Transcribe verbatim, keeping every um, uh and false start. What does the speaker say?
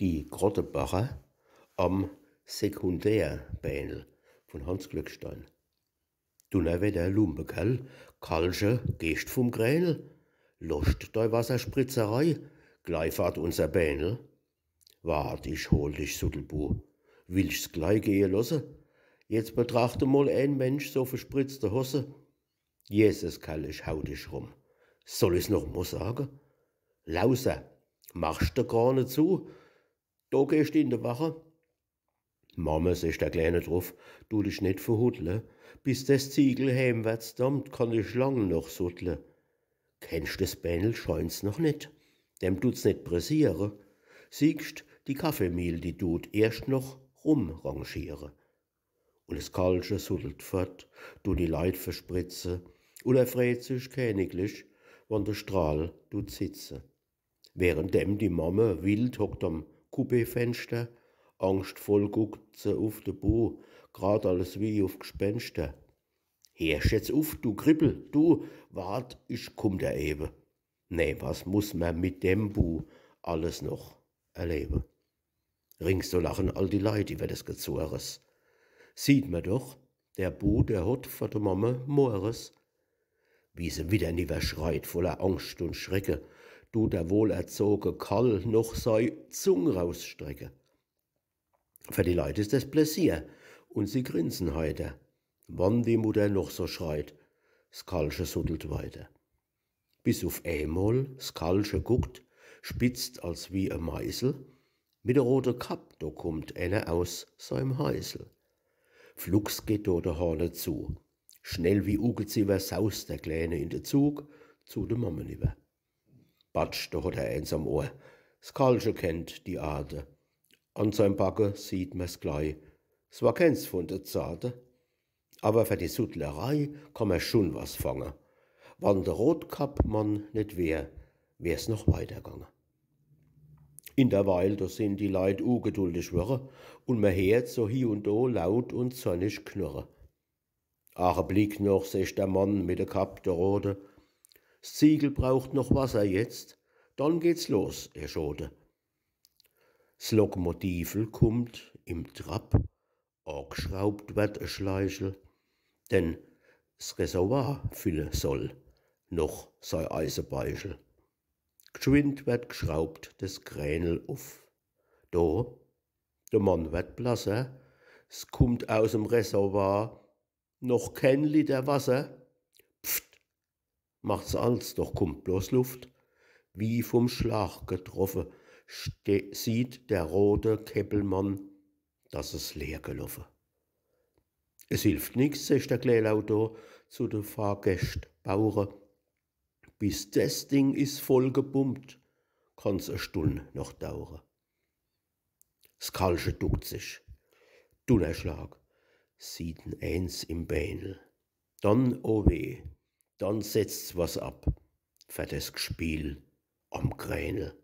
Die Grottebacher am Sekundärbähnel von Hanns Glückstein. Dunnerwetter, Lumpekerl, Kallche, gehscht vum Kränel? Loscht dei Wasserspritzerei, glei fahrt unser Bähnel. Wart, ich hol dich, Suddelbu, willscht's glei gehe losse? Jetzt betrachte mol en Mensch so verspritzte Hosse. Jesses, Kerl, ich hau dich rum. Soll ich's noch mol sage? Lauser, machscht de Krane zu, do gehscht in de Wache. Mamme, secht der Kläne druff, du dich net verhuddle, bis des Ziegel hemwärts dammt, kann ich lang noch suddle. Kennscht des Bähnel scheins noch net, dem dut's net pressiere. Siehscht, die Kaffeemiehl, die dut erscht noch rumrangiere. Un es Kallche suddelt fort, dut die Leit verspritze, un er freet sich käniglich, wann de Strahl dut sitze. Währenddem die Mamme wild hockt am Coupéfenschter, angschtvoll guckt se uff de Bu, grad alles wie uff Gspenschter. Heerscht jetzt uff, du Krippel, du, wart, ich kumm der ewe. Nee, was muss mer mit dem Bu alles noch erlewe? Rings do lachen all die Leit iwwer des Gezores. Sieht mer doch, der Bu, der hot vor de Mamme Mores. Wie se widder niwwer schreit, voller Angscht un Schrecke, dut der wohlerzoge Kall noch sei Zung rausstrecke. Fer die Leit is des Pläsier un sie grinsen heiter. Wann die Mutter noch so schreit, s Kallche suddelt weiter. Bis uff emol s Kallche guckt, spitzt als wie e Meisel, mit de rote Kapp, do kummt eener aus seim Heisel. Flugs geht do de Hahne zu. Schnell wie Ugeziffer saust der Kläne in de Zug zu de Mamme niwwer. Batsch, do hot er eens am Ohr. S Kallche kennt die Arte. An seim Backe sieht mer's glei. S war kens vun de Zarte. Awwer fer die Suddlerei kann mer schun was fange. Wann de Rotkappmann net wär, wär's noch weiter gange. In der Weil, do sin die Leit ugeduldig worre un mer heert so hie un do laut un zornig knurre. Ach, e Blick noch, secht der Mann mit de Kapp, de rote. S Ziegel braucht noch Wasser jetzt, dann geht's los, ehr Schote. S Lokomotivl kummt im Trab, agschraubt werd e Schleichel, denn s Reservoir fülle soll noch sei Eisebeichel. Gschwind werd gschraubt des Kränel uff. Do, de Mann werd blasser, s kummt aus em Reservoir noch ken Liter Wasser. Pft, macht's als, doch kummt bloß Luft. Wie vum Schlag getroffe, ste-, sieht der rote Käppelmann, dass es leer geloffe. Es hilft nix, secht der Klälaut do zu de Fahrgäscht Bauere. Bis des Ding is voll gepumpt, kann's e Stunn noch dauere. S Kallche duckt sich. Dunnerschlag. Sieht en eens im Bähnel. Dann, o weh, dann setzt's was ab. Fer des Gspiel am Kränel.